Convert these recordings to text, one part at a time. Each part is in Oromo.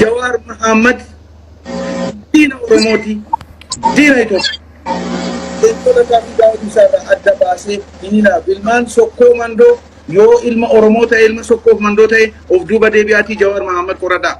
Jawaar Mahaammad diina Oromooti, diina Itoophiyaa. Leencoo Lataa fi Daawud Ibsaa irraa adda baasee hin ilaalu. Ilmaan Sokkoo Mandoo yoo ilma Oromoo ta'e ilma Sokkoof Mandoo ta'e of duuba deebi'aatii Jawaar Mahaammad qoradhaa.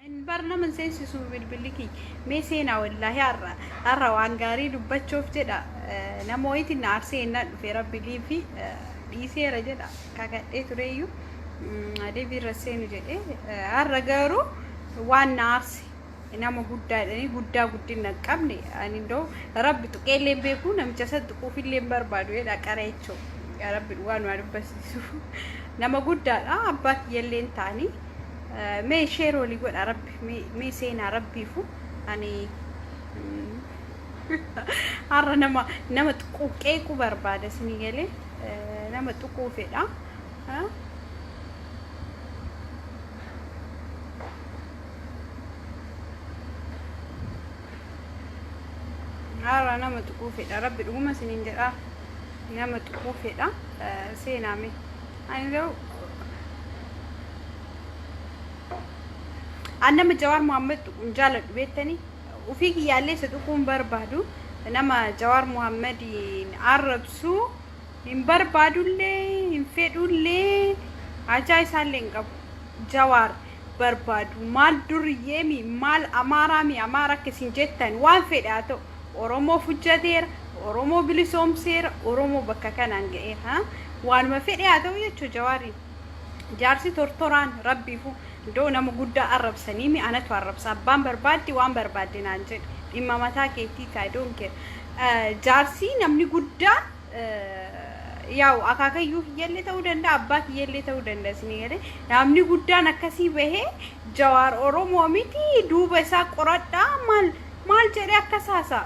Hin bar nama hin seensisu bilbilli kiyya. Mee seenaa wallaahi har'a har'a waan gaarii dubbachuuf jedha nama wayiitiin na aarsee ennaan dhufe rabbi liifi dhiiseera jedha kakadhee tureeyyuu liifi irra seenu jedhee har'a garuu waan na aarse nama guddaa jedhanii guddaa guddina hin qabne ani indoo rabbi tuqeellee hin beeku namicha isa tuquufillee hin barbaadu jedha qara jechuudha rabbi dhugaa nu haa dubbasiisu nama guddaadha abbaa kiyyallee hin ta'anii Mee share walii godha rabbi mee seenaa rabbiifu ani har'a nama nama tuquu qeequu barbaada isinii galee nama tuquu fedha. Har'a nama tuquu fedha rabbi dhuguma isiniin jedha nama tuquu fedha seenaa mee ani garuu An nama Jawaar Mohaammed tuqu hin jaaladhu beektanii. Ufii kiyyaallee isa tuquu hin barbaadu. Nama Jawaar Mohaammed arrabsu hin barbaadullee hin fedhullee hajaa isaallee hin qabu. Jawaar barbaadu maal duriyyeemi maal amaaraami amaara akka isin jettan waan fedhe haa ta'u Oromoof hojjateera Oromoo bilisoomseera Oromoo bakka kanaan ga'eera waanuma fedhe haa ta'u jechuu Jawaariin. Jaarsi tortoraan rabbiifu iddoo nama guddaa arrabsanii mi anatu arrabsa abbaan barbaadde waan barbaadde naan jedhe dhimma mataa keetii I don't care. Jaarsi namni guddaan yaa'u akaakayyuu kiyyallee ta'uu danda'a abbaa kiyyallee ta'uu danda'a isinii galee namni guddaan akkasii bahee Jawaar Oromoo miti duuba isaa qoradhaa maal maal jedhee akkas haasa'a.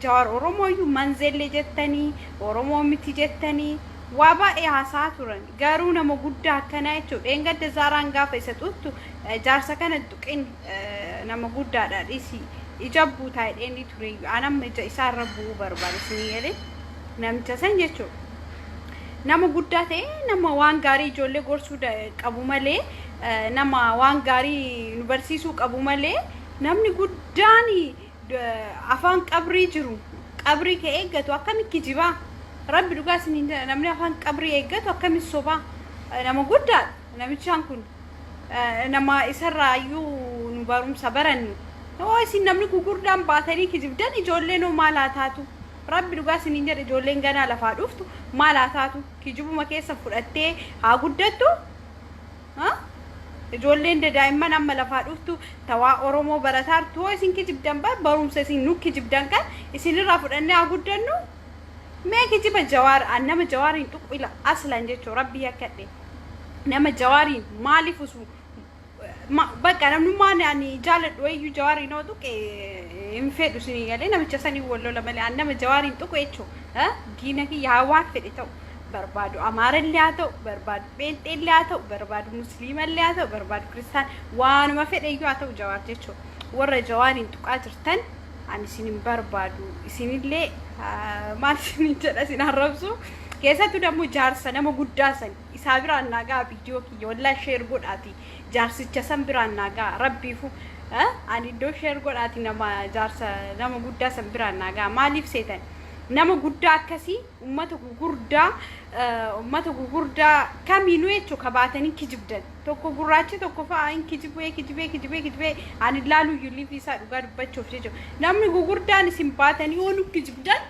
Jawar Oromooyyuu manzelle jettanii Oromoo miti jettanii waa baay'ee haasa'aa turan. Garuu nama guddaa akkanaa jechuun dheengadda Zaaraan gaafa isa xuqtu jaarsa kana hin tuqin nama guddaadha dhisi ija buutaa jedheenii tureyyuu an amma ija isaa irra bu'uu barbaada isinii galee namicha san jechuudha. Nama guddaa ta'e nama waan gaarii ijoollee gorsuu qabu malee nama waan gaarii nu barsiisuu qabu malee namni guddaan afaan qabrii jiru qabrii kee eeggatu akkami kijibaa rabbi dhugaa isiniin jedha namni afaan qabrii eeggatu akkami sobaa nama guddaadha namichaan kun nama isarraa iyyuu nu barumsa barannu yoo isin namni gugurdaan baatanii kijibdan ijoolleen hoo maal haa taatu rabbi dhugaa isiniin jedha ijoolleen ganaa lafaa dhuftu maal haa taatu kijibuma keessa fudhattee haa guddattu. Ijoolleen daa'imman amma lafaa dhuftu tawaa Oromoo barataartu hoo isin kijibdan bar barumsa isin nu kijibdan kan isinirraa fudhannee haa guddannu. Mee kijiba Jawaar an nama Jawaariin tuqu ila aslan jechuu rabbii akkadhe nama Jawaariin maaliif usu bakka namnummaan ani jaaladhu eeyyuu Jawaariin hoo tuqe hin fedhu isinii galee namicha sanii wal lola malee an nama Jawaariin tuqu jechuu diina kiyya haa waan fedhe ta'u. Barbaadu Amaarallee haa ta'u, barbaadu Pheenxeellee haa ta'u, barbaadu Musliimallee haa ta'u, barbaadu Kiristaan waanuma fedheyyuu haa ta'u Jawaar jechuudha. Warra Jawaariin tuqaa jirtan ani isin hin barbaadu. Isinillee maal isinin jedha isin arrabsu. Keessattuu dammoo jaarsa nama guddaa san isaa biraan naa ga'a viidiyoo kiyya wallaahi sheer godhaati jaarsicha san biraan naa ga'a rabbiifu ani iddoo sheer godhaati nama jaarsa nama guddaa san biraan naa ga'a maaliif seetan nama guddaa akkasii ummata gugurdaa ummata gugurdaa kamiinuu jechuu ka baatanii kijibdan tokko gurraachi tokko fa'a hin kijibee kijibee kijibee kijibee ani laaluu iyyuu liifii isaa dhugaa dubbachuuf jechuudha namni gugurdaan isin baatanii yoo nu kijibdan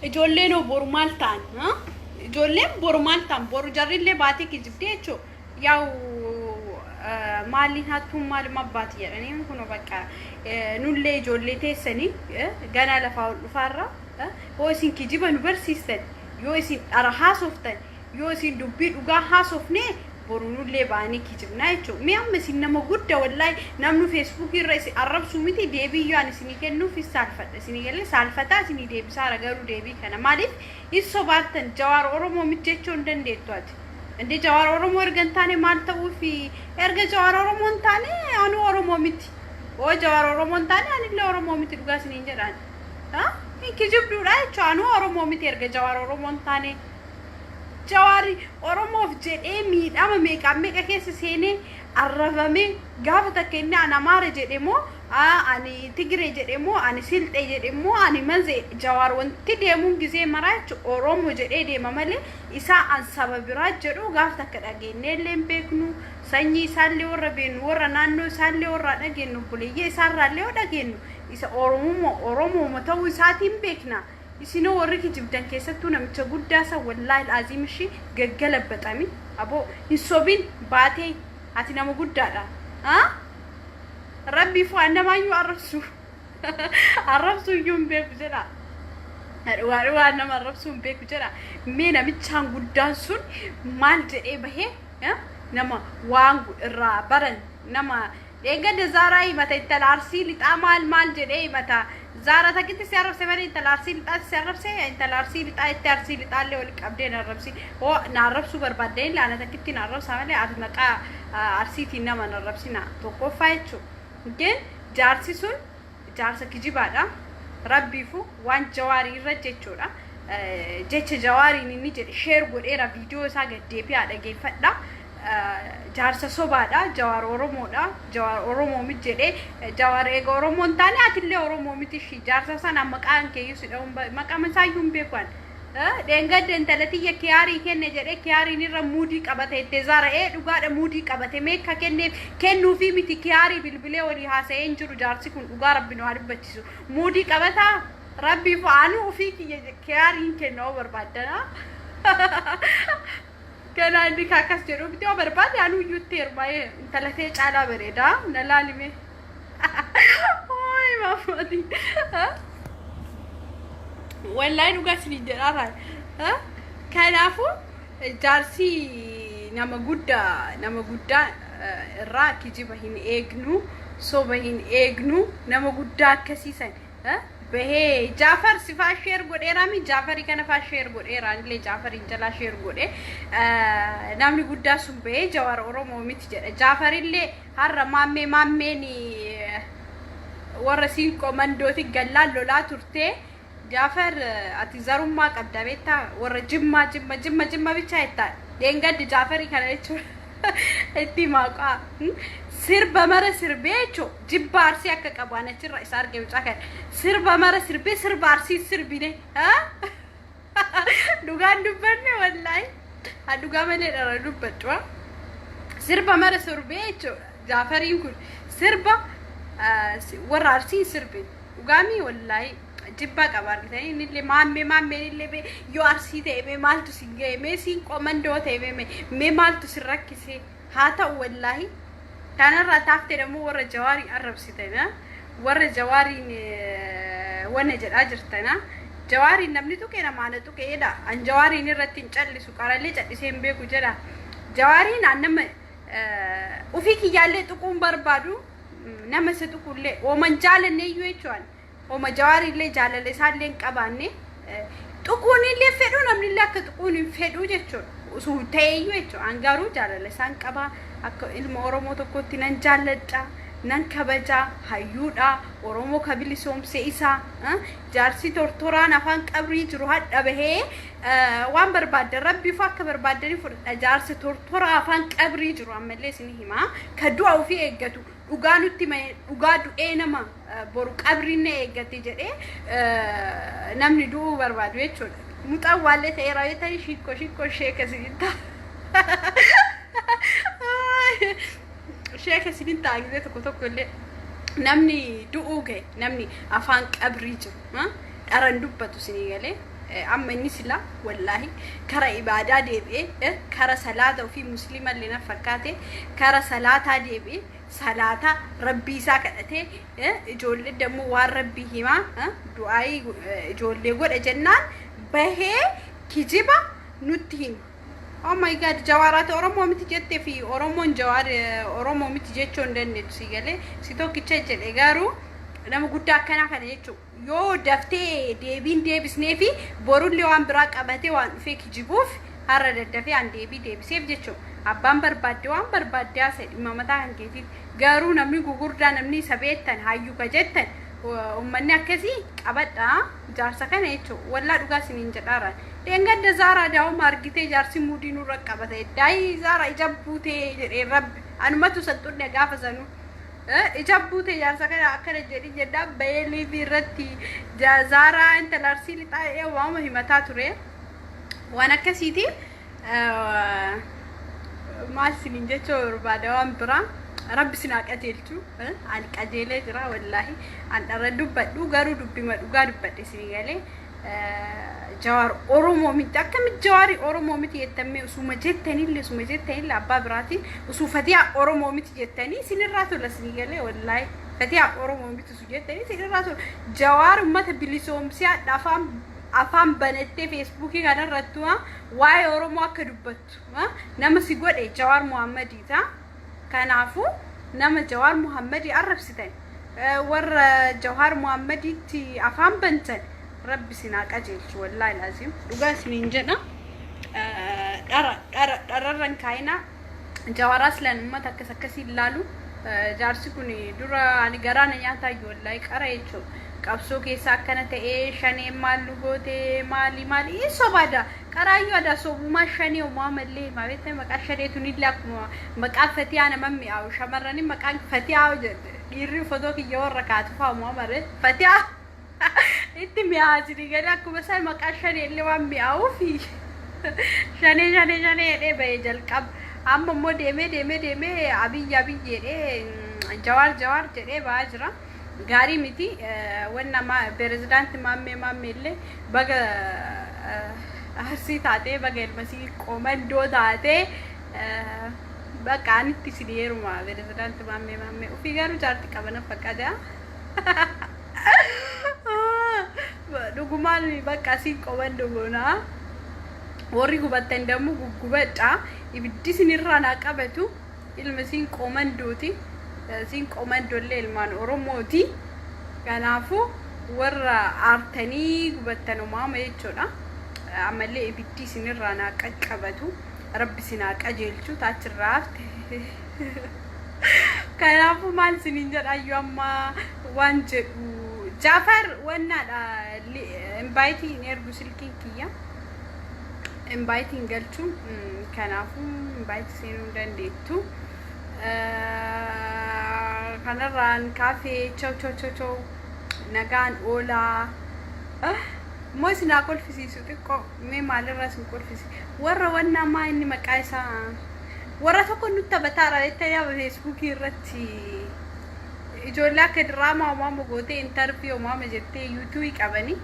ijoolleen hoo boru maal ta'an ijoolleen boru maal ta'an boru jarrillee baatee kijibdee jechuudha yaa'u maaliin hattuun maaluma abbaati jedhanii kunoo bakka nullee ijoollee teessanii ganaa lafaa ol dhufaarra Hoo isin kijiba nu barsiistan, yoo isin dhara haasoftan, yoo isin dubbii dhugaa haasofne boru nullee baanee kijibnaa jechuudha. Mee amma isin nama gudda wallaahi namnu feesbuukii irra isin arrabsuu miti deebii yoo ani isinii kennuuf hin saalfadha. Isinii galee saalfataa isinii deebisaara garuu deebii kana maaliif hin sobaattan Jawaar Oromoo miti jechuu hin dandeettu ati. Indee Jawaar Oromoo erga hin taane maal ta'uufi erga Jawaar Oromoo hin taane anuu Oromoo miti. Hoo Jawaar Oromoo hin taane anillee Oromoo miti dhugaa isiniin jedhaan. Hin kijibduudha jechuudha. Anuu Oromoo miti erga Jawaar Oromoo hin taane. Jawaari Oromoof jedhee miidhama meeqaan meeqa keessa seenee arrabamee, gaafa takka inni ani Amaara jedhe moo, ani Tigiree jedhe moo, ani Silxee jedhe moo, ani Manzee? Jawaar wanti deemuun gizee maraa jechuun Oromoo jedhee deema malee isaa an saba biraa jedhu gaafa takka dhageenyee illee hin beeknu. Sanyii isaallee warra beeknu, warra naannoo isaallee warra dhageenyu, obboleeyyee isaarraallee yoo dhageenyu, isa Oromoo Oromooma ta'uu isaatiin beekna. Isinoo warri kijibdan, keessattuu namicha guddaa san, wallaahi laaziim ishii gaggalabaxami. Aboo, hin sobin baatee, ati nama guddaadha. Rabbii fu'aan namaayyuu arrabsu arrabsuu iyyuu hin beeku jedha. Dhugaa dhugaa nama arrabsuu hin beeku jedha. Mee namichaan guddaan sun maal jedhee bahee, nama waan irraa baran, nama dheengadda Zaaraa himata, intala Arsii Lixaa maal maal jedhee himata. Zaara takkitti si arrabse malee intala Arsii Lixaatti si arrabse? Intala Arsii Lixaa itti Arsii Lixaallee wali qabdee na arrabsi. Hoo na arrabsuu barbaaddanii laana takkitti na arrabsa malee ati maqaa Arsiitiin nama na arrabsina tokkoffaa jechuudha. Gen jaarsi sun jaarsa kijibaadha. Rabbiifu waan Jawaarii irra jechuudha. Jecha Jawaariin inni jedhe share godheera, viidiyoo isaa gad deebi'aa dhageeffadha. Jaarsa sobaadha. Jawaar Oromoodha. Jawaar Oromoo miti jedhee, Jawaar eega Oromoo hin taane atillee Oromoo miti ishii. Jaarsa sana maqaan keeyyuu si dha'uun maqaa isaayyuu hin beeku ani. Dheengadda intala tiyya kiyaarii kenne jedhee kiyaariin irra muudii qabate itti Zaara ee dhugaadha, muudii qabate meeqa kenneef? Kennuufii miti, kiyaarii bilbilee walii haasa'ee hin jiru jaarsi kun. Dhugaa Rabbi nu haa dubbachiisu. Muudii qabataa Rabbiif anuu ofii kiyya kiyaariin kenna oo barbaaddana. Ganaa inni akkas jedhu miti, yoo barbaade anuu iyyuu itti heerumaa, intala tee caalaa bareedaa na laalime. Ooyi maammaati. Wallaahi dhugaa isiniin jedhaa. Kanaafuu jaarsi nama guddaa, nama guddaa irraa kijiba hin eegnu, soba hin eegnu, nama guddaa akkasiisan bahee. Jaafar sifaa share godheeraami, Jaafarii kana faa share godheera, illee Jaafariin jalaa share godhe. Namni guddaa sun bahee Jawaar Oromoo miti jedha. Jaafarillee har'a maammee maammeen warra siinqoo mandooti gallaan lolaa turtee. Jaafar, ati zarummaa qabda beektaa? Warra Jimmaa, Jimma, Jimma, Jimma bichaa jettaa. Dheengaddi Jaafarii kana jechuudha itti maqaa sirba mara sirbee jechuun jibba Arsii akka qabu ani achirra isa arge. Mucaa kana sirba mara sirbee, sirba Arsii sirbine dhugaan dubbanne, wallaahi haa dhugaa malee dhara dubbadhu. Sirba mara sirbee jechuudha Jaafariin kun, sirba warra Arsii sirbe dhugaamii, wallaahi jibbaa qaba argitanii. Innillee maammee maammeen illee mee yoo Arsii ta'e mee maaltu sin ga'e? Mee siin qomandoo ta'e mee mee maaltu sin rakkise? Haa ta'u, wallaahi kanarraa taaftee immoo warra Jawaarii arrabsitana, warra Jawaariin wanna jedhaa jirtana. Jawaariin namni tuqe namaana tuqeedha. An Jawaariin irratti hin callisu, qarallee callisee hin beeku jedha. Jawaariin an nama ufii kiyyaallee tuquun barbaadu, nama isa tuqullee ooman jaalanne iyyuu jechuudha. Oma Jawaariillee jaalala isaallee hin qabaanne, tuquun illee fedhu, namni illee akka tuquun hin fedhu jechuudha. Osoo ta'eeyyuu jechuudha. An garuu jaalala isaan qaba. Akka ilma Oromoo tokkotti nan jaalladha. Nan kabajaa. Hayyuudha. Oromoo ka bilisoomse isaa. Jaarsi tortoraan afaan qabrii jiru hadha bahee waan barbaaddan Rabbiif akka barbaaddanii fudhadha. Jaarsi tortoraa afaan qabrii jiru ammallee isin himaa. Ka du'a ofii eeggatu dhugaa nutti dhugaa du'ee nama boru qabriin na eeggate jedhee namni du'uu barbaadu jechuudha. Muxaan waallee ta'eera yoo ta'e shikkoo shikkoo sheeka isiniin ta'a. Sheeka isiniin ta'a gisee tokko tokko illee namni du'uu ga'e, namni afaan qabrii jiru dharan dubbatu isinii galee. Amma inni sila wallaahi kara ibaadaa deebi'ee, kara salaata ofii musliimallee na fakkaate, kara salaataa deebi'ee, salaata Rabbii isaa kadhatee, ijoollee dammoo waan Rabbii himaa, du'aayii ijoollee godha jennaan bahee kijiba nutti hima. Oh my God, Jawaaraati Oromoo miti jettee fi Oromoon Jawaar Oromoo miti jechuu hin dandeettu si galee, si tokkicha jedhe. Garuu nama guddaa akkanaa kana jechuudha. Yoo daftee deebiin deebisnee fi borullee waan biraa qabatee waan dhufee kijibuuf, har'a daddafee an deebii deebiseef jechuudha. Abbaan barbaadde waan barbaadde haasa'e, dhimma mataa kan keetiiti. Garuu namni gugurdaa, namni isa beektan, hayyuu ka jettan Uummanni akkasii qabadha jaarsa kana jechuudha. Wallaa dhugaa isiniin jedhaara. Dheengadda Zaaraa daa'uma argitee jaarsi muudii nurra qabate. Daa'ii Zaaraa ija buutee jedhee rabbi. Anumatu san xunne gaafa sanuu. Ija buutee jaarsa kana akkana jedhi jennaan bahee liivii irratti Zaaraa intala Arsii lixaa jedhee waama himataa ture. Waan akkasiiti. Maal isiniin jechuu barbaada waan biraa. Rabbi isin haa qajeelchu. Ani qajeelee jira wallaahi. An dharra dubbadhu garuu dubbima dhugaa dubbadhe isinii galee. Jawaar Oromoo miti. Akkamitti Jawaarii Oromoo miti jettammee usuma jettanillee usuma jettanillee abbaa biraatiin usuu Fatiyaa Oromoo miti jettanii isinirraa tola isinii galee wallaahi. Fatiyaa Oromoo miti usu jettanii isinirraa tola. Jawaar uummata bilisoomsee hadha afaan afaan banattee feesbuukii kanarrattu waa'ee Oromoo akka dubbattu nama si godhe Jawaar Muhammadiita. Kanaafuu nama Jawaar Muhammadii arrabsitan warra Jawaar Muhammadiitti afaan bantan rabbi isin haa qajeelchu wallaahi laazim dhugaa isiniin jedha. Dhara dhara dhararra hin kaa'inaa. Jawaar aslan uummata akkas akkasii ilaalu jaarsi kun dura ani garaa na nyaataa iyyuu wallaahi qara jechuudha. Qabsoo keessa akkana ta'ee shaneen maal nu goote maali maali hin sobaada. Qaraayyuu adaa sobumaa shanee homaa mallee himaa beektaa maqaa shanee tunillee akkuma maqaa fatiyaa nama mi'aawu shamarranii maqaan fatiyaa dhiirri fotoo kiyya warra kaatu fa'aa homaa maree fatiyaa itti mi'aawa isinii galee akkuma isaan maqaa shanee illee waan mi'aawuuf shanee shanee shanee jedhee bahee jalqaba amma immoo deemee deemee deemee abiyyi abiyyi jedhee jawaar jawaar jedhee ba'aa jira. Gaarii miti wanna pirezidaanti Maammee Maammee illee baga Arsii taatee baga ilmasii qoomandoo taatee bakka anitti isin heeruma pirezidaanti Maammee Maammee ofii garuu jaarti qabana fakkaata. Dhugumaan bakka asiin qoomandoo goonaa. Warri gubattan dammoo guggubadha. Ibiddi isinirraa naa qabatu. Ilma siin qoomandooti. Siin qoomandollee ilmaan Oromooti. Kanaafuu warra aartanii gubattan umaama jechuudha. Ammallee ibiddi isinirraa naa qaqqabatu. Rabbi isin haa qajeelchu taachirraa hafte. Kanaafuu maal isiniin jedhaayyuu amma waan jedhu Jaafar wannaadha invite hin ergu silkiin kiyya. Invite hin galchu kanaafuu invite seenuu hin dandeettu. Kanarraan kaafee chaw chaw chaw chaw nagaan oolaa. Immoo isin haa kolfisiisu xiqqoo mee maalirraa isin kolfisi warra wannaa maa inni maqaa isaa warra tokko nutti taphataara jettanii amma feesbuukii irratti ijoollee akka diraamaa umaama gootee interview umaama jettee yuutuubii qabanii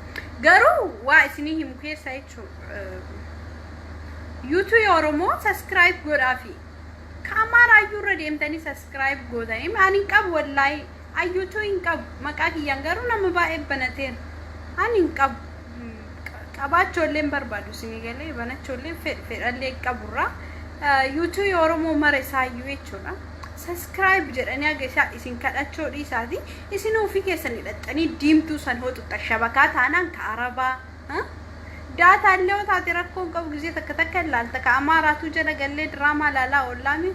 garuu waa isinii himu keessa jechuudha. Yuutuubii Oromoo subscribe godhaafi. Ka Amaaraayyuu irra deemtanii subscribe gootanii ani hin qabu wallaahi ayyuutuu hin qabu maqaa kiyyaan garuu nama baay'ee banateera ani hin qabu qabaachuu illee hin barbaadu isinii galee banachuu illee fedhallee hin qaburraa yuutuubii Oromoo mara isaayyuu jechuudha. Subscribe jedhanii haga isaa isin kadhachuu dhiisaati isin ofii keessan hidhaxxanii diimtuu san hoo xuxxa shabakaa taanaan ka Arabaa daataa illee yoo taate rakkoo hin qabu gizee takka takka ilaalta ka Amaaraatu jala gallee diraamaa ilaalaa oollaami.